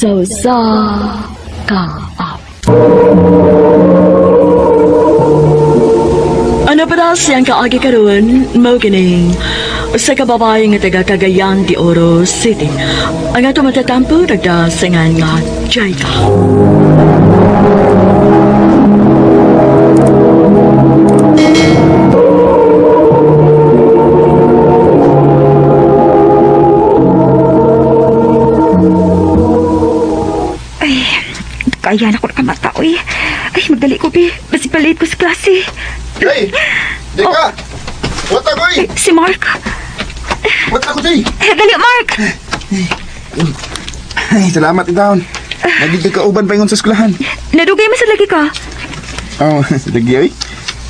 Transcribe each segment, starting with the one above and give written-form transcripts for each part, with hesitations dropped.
Sa usa ka awit. Ano pa na siyang kaagi karon mao kining usa ka babae nga taga Cagayan de Oro City. Ang ato matatampo nagdasingan nga Jaika. Ay, kaya na ko nakamata, oy. Ay, magdali ko, bi. Basig palit ko sa klase. Hey! Di ka! Wata ko eh! Ay, si Mark. Wata ko Jay! Eh, dali, Mark! Ay, salamat itaon. Nagiging kauban pa ingon sa eskwelahan. Nadugay man sa lagi ka. Oh, lagi ay.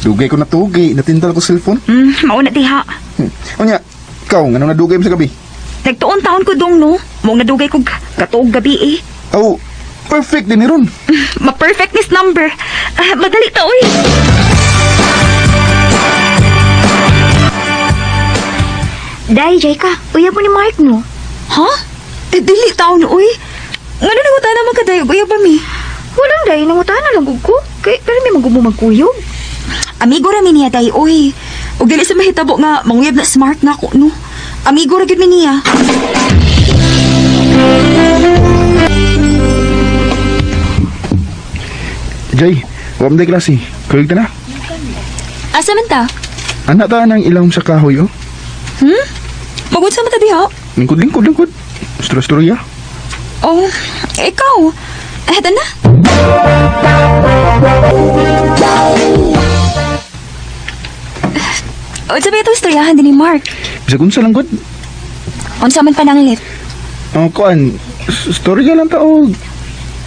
Dugay ko natugi, natindal ko cellphone. Mauna diha. Unya, ikaw, ngano nadugay mo sa gabi? Nagtuon taon ko dong, no? Mong nadugay ko katuog gabi, eh. Oh, perfect din ni ron. Ma-perfect this number. Ah, madali ta, oy. Day, Jayka, uyab mo ni Mark, no? Ha? Eh, dili taon, oy. Ngano nangutan naman ka, day? Uyab ba mi? Walang day, nangutan na lang gud ko. Kay, pero may magumo magkuyog. Amigo ra mi niya, day, oy. Ug dili sa mahitabo nga, manguyab na smart na ako, no? Amigo ra gyud mi niya. Jay, wam day klase. Kuyog ta na. Asa man ta? Anak ta nang ilawom sa kahoy, oh. Magod sa mata diha? Lingkod, lingkod, lingkod. Istorya, istorya. Oh, ikaw. Eh, na. Unsa ba itong istoryahan din ni Mark? Bisag unsa lang gud. Unsa man pananglit? Oh, kuan, storya lang ta og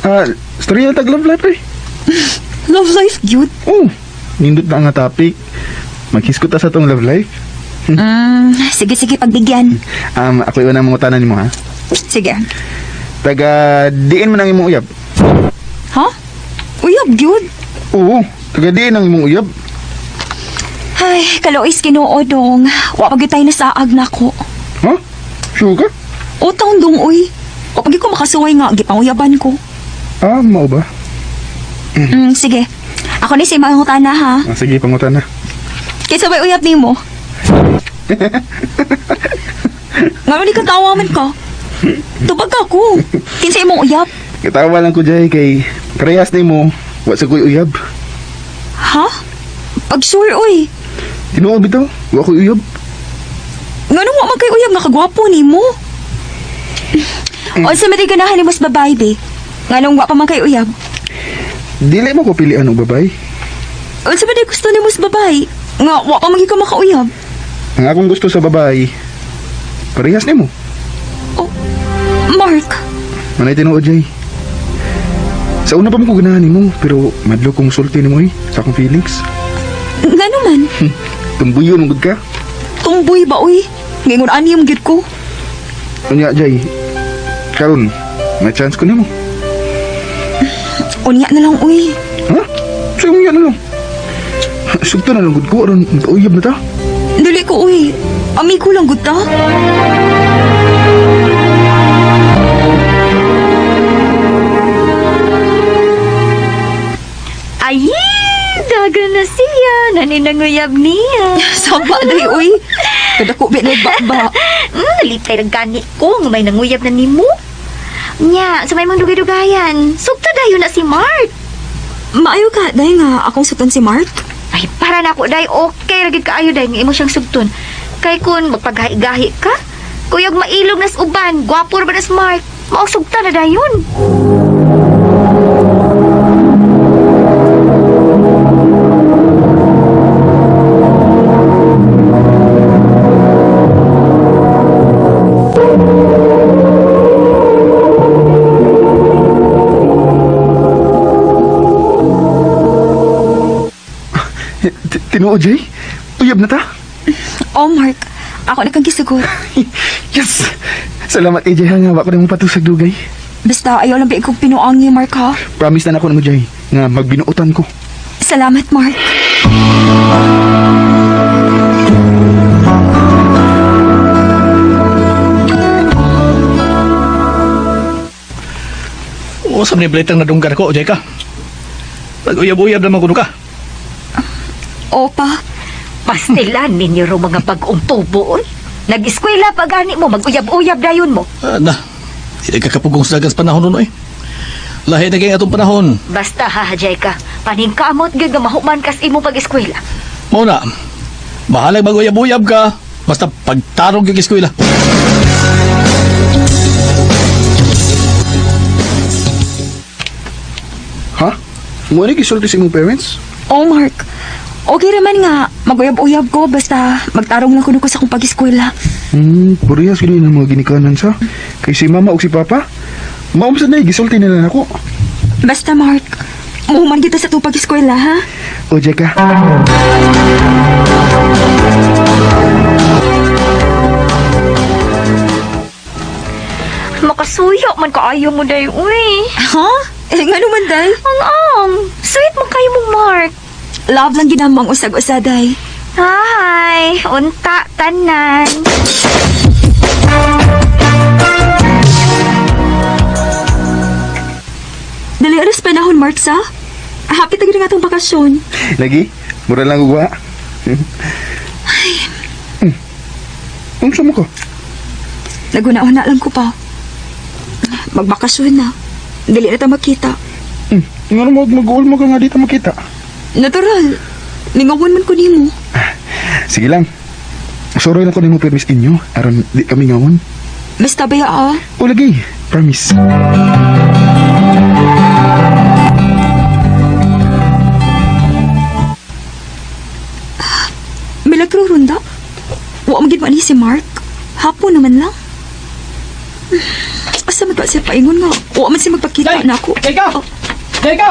ah, storya lang tag love life eh. Love life, gyud. Oh, nindot na nga topic. Maghiskot ta sa tong love life. Sige, sige, pagbigyan. Ako iwan ang mga tanan nimo ha. Sige. Taga diin man ang imong uyab. Ha? Uyab, gyud. Oo, taga diin ang imong uyab. Ay, kalois Ginoo dong. Wa pa gyud tayo nasaag nako. Ha? Sure ka? O taon dong uy. Wa pa gyud ko makasuway nga gipanguyaban ko. Ah, mao ba? Sige. Ako ni si mangutana ha. Ah, sige, pangutan na. Kaysa may uyab nimo. Ngano ni katawa man ka? Tubag ka ko. Kinsa imong uyab? Katawa lang ko Jay kay parehas nimo, wa sa ko'y uyab. Ha? Pag sure uy. Tinuod bitaw, wa ko'y uyab. Ngano wa man kay uyab nga kagwapo nimo? Unsa man di ganahan nimo sa babae be? Nganong wa pa man kay uyab? Dili mo ko pilian og babay. Unsa man di gusto nimo sa babae? Nga wa pa man gyud ka makauyab. Ang akong gusto sa babae, parehas nimo. Oh, Mark, Manay tinuod Jay. Sa una pa mo ko ganahan nimo, pero madlo kong musulti nimo eh, sa akong feelings. ngano man? Tumbuyon mo gud ka. Tumboy ba uy? Ngingon ani yung gyud ko. Unya Jay, karon may chance ko nimo. Unya na lang uy. Ha? Sa unya na lang. Sugto na lang gud ko aron magkauyab na ta. Dili ko uy. Amigo lang gud ta. Ay, daga na siya. Naninanguyab niya. Saba day uy. Kadako ba na ba? Nalipay lang gani ko nga may nanguyab na nimo. Nya, sa may mong dugay-dugayan. Sugto dayon na si Mark. Maayo ka day nga akong sutan si Mark. Ay, para na ako, day. Okay, lagi kaayo, day. Nga imo siyang sugton. Kay kun magpagahi-gahi ka, kuyog mailog nas uban, gwapo ra ba nas Mark? Mao sugta na dayon. Tinuod Jay, uyab na ta. Oh Mark, ako na kang gisugot. Yes! Salamat AJ ha nga wa ko nimo patusag dugay. Basta ayaw lang ba ikong pinuangi Mark ha. Promise na nako nimo Jay nga magbinuotan ko. Salamat Mark. Usam ni balitang nadunggan ako, Jeka. Nag-uyab-uyab naman kuno ka. Opa, Pastilan ninyo ro mga bag-ong tubo, oy. Nag-eskwela pa gani mo, mag-uyab-uyab dayon mo. Ah, na, hindi ka kapugong sa dagan sa panahon nun, oy. Lahi na kayong atong panahon. Basta ha, Jeka. Paningkamot gyud nga mahuman kas imo pag-eskwela. Mao na, bahalag mag-uyab-uyab ka, basta pagtarong yung eskwela. Ha? Mo ni gisulti sa imong parents? Oh, Mark. Okay raman nga, maguyab-uyab ko basta magtarong lang kuno ko sa akong pag-eskwela. Parehas gid ng mga ginikanan sa. Kay si mama ug si papa, maumsad na gisulti nila nako. Basta, Mark, muhuman kita sa itong pag-eskwela, ha? O Jeka. Makasuyo man kaayo mo day, uy. Ha? Eh, nga naman, day. Ang ang, sweet mo kayo mo, Mark. Love lang ginamang usag-usa, day. Hi, unta tanan. Dali aras panahon, Mark, sa? Happy tayo nga itong bakasyon. Lagi, mura lang ugwa. Ay. Unsa mo ka? Naguna-una lang ko pa. Magbakasyon na. Dali na ta makita. Ngano mo mag-uol mo ka nga dito makita? Natural. Ningawan man ko nimo. Sige lang. Suroy lang ko nimo permis inyo aron di kami ngawon. Basta ba ah? O lagi, promise. Milagro runda. Wa magid man ni si Mark. Hapon naman lang. Asa man ba siya paingon nga? Wa man siya magpakita Day! na ako. Jeka! Oh, Jeka!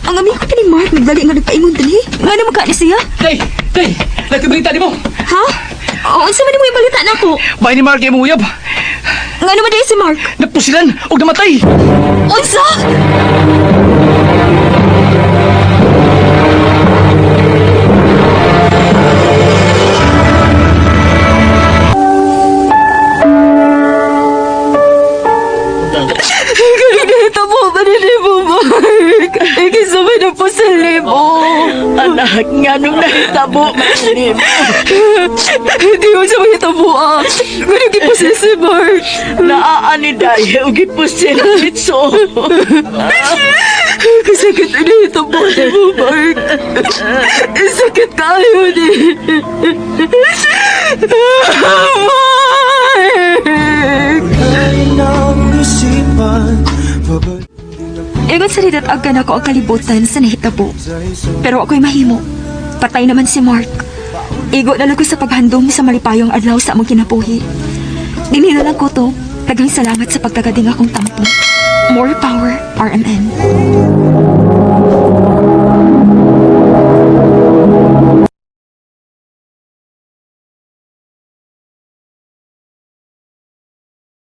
ang amigo kini Mark nagdali nga nagpaingon dinhi. Nga naman ka ni siya? Day! Day! Nagkabalita di mo! Ha? O, unsa man nimo ibalita nako? Bahay ni Mark imong uyab! Nga naman di si Mark? Napusilan og namatay! Unsa? Ganito mo ba rin mo, Mark? Ikisabay na po sa limo. Anak, nga nung nahitabo, manim. Hindi mo siya mahitabo, ah. Ganun gipusil si Mark. Naa ni Day, ug gipusil mitso. Kasakit na nahitabo ni mo, Mark. Sakit kayo ni. Mark! Ingon sa ridat agkan ako ang kalibutan sa nahitabo. Pero ako'y mahimo. Patay naman si Mark. Igo na lang ko sa paghandom sa malipayong adlaw sa among kinabuhi. Dinhi na lang ko to. Daghang salamat sa pagtagading akong tampo. More power, RMN.